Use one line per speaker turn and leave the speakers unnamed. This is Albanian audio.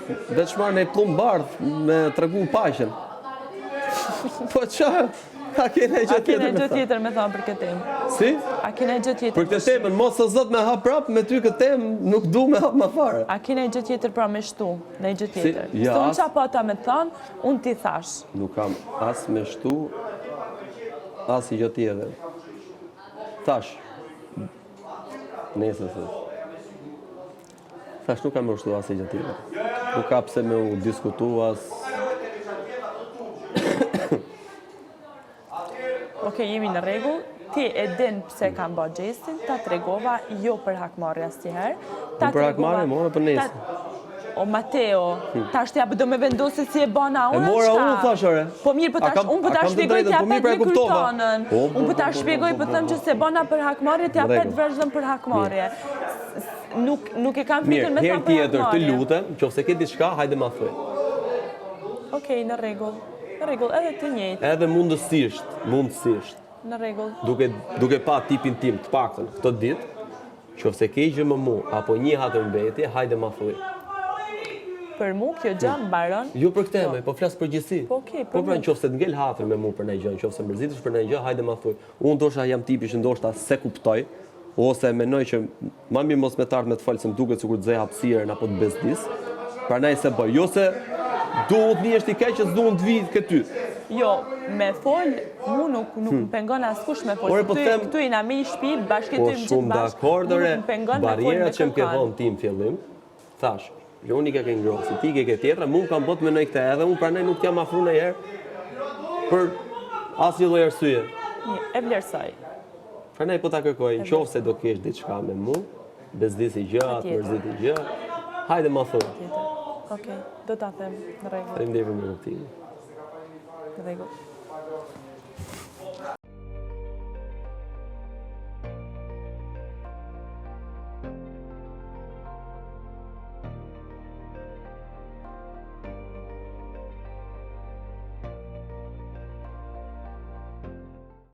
Veç marr një pëllumb bardh me tregu paqen. Po ça? A ke një gjë tjetër?
A ke një gjë tjetër me thonë për këtë temë?
Si?
A ke një gjë tjetër?
Për këtë temën, mos o zot me hap prap me ty këtë temë, nuk du me hap më fare.
A ke një gjë tjetër pra me shtu, një gjë tjetër? Si? Ja, Se unë ça pata me thonë, unë t'i thash.
Nuk kam as me shtu, as gjë tjetër. Thash, nesër se. Thash nuk kam me shtu asnjë gjë tjetër. Nuk ka pse me u diskutu as...
Okej, jemi në rregull. Ti e din pse kam ba gjestin, ta tregova jo për hakmarrje asnjëherë.
Ta për hakmarrje, more për nesër.
O Mateo, hmm. tash ti apo do me vendosë si e bana
unë? E mora unë, thash ore.
Po mirë, po tash unë po ta shpjegoj ti po apet me Kujtonën. Po, po, unë po ta shpjegoj, po them që s'e bana për hakmarrje, ti apet vazhdon për hakmarrje. Nuk, nuk e kam frikën me
thënë për hakmarrje. Mirë, herë tjetër, të lutem, qoftë se ke diçka, hajde ma thuj.
Okej, në rregull. Në rregull, edhe ti njëjtë.
Edhe mundësisht, mundësisht.
Në rregull.
Duke, duke pa tipin tim, të paktën, këto ditë, qoftë se ke gjë me mu, apo një hatërmbetje, hajde ma thuj.
Për mu kjo gjë mbaron.
Jo për këtë, po, po flas përgjithësi.
Po okej,
për po pra në qoftë se të ngel hatër me mu për ndonjë gjë, në qoftë se mërzitesh për ndonjë gjë, hajde ma thuj. Unë ndoshta jam tipi që ndoshta s'e kuptoj, ose mendoj që ma mirë mos me të ardhë me të folë se më duket sikur të zë hapësirën apo të bezdis. Prandaj s'e bëj. Jo se du të ndihesh ti keq që s'du të vi ke ty.
Jo, me fol, mu nuk nuk hmm. më pengon askush me fol.
Ore, po them,
këtu jena me shtëpi, bashkë po jetojmë gjithë
bashkë. Po shumë dakord, ore. Nuk më pengon me fol me që më ke vënë ti në fillim, thash, Jo unë ika ke ngrohtë, si ti ke ke tjetra, mu më kam bo të menoj këtë edhe, unë prandaj nuk t'jam afru ndonjëherë për asnjë lloj arsye.
Mirë, e vlerësoj.
Prandaj po ta kërkoj, në qoftë se do kesh diçka me mu, bezdisi gjë, të mërziti gjë, hajde ma thuj.
Okej, do ta them në
rregull. Faleminderit për mirëkuptimin.
Në rregull.